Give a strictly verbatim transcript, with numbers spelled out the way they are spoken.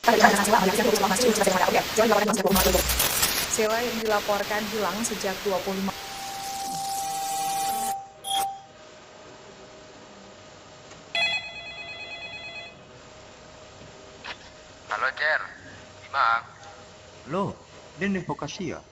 Sela yang dilaporkan hilang sejak dua puluh lima. Halo, Cer. Bima. Lo, den di lokasi ya?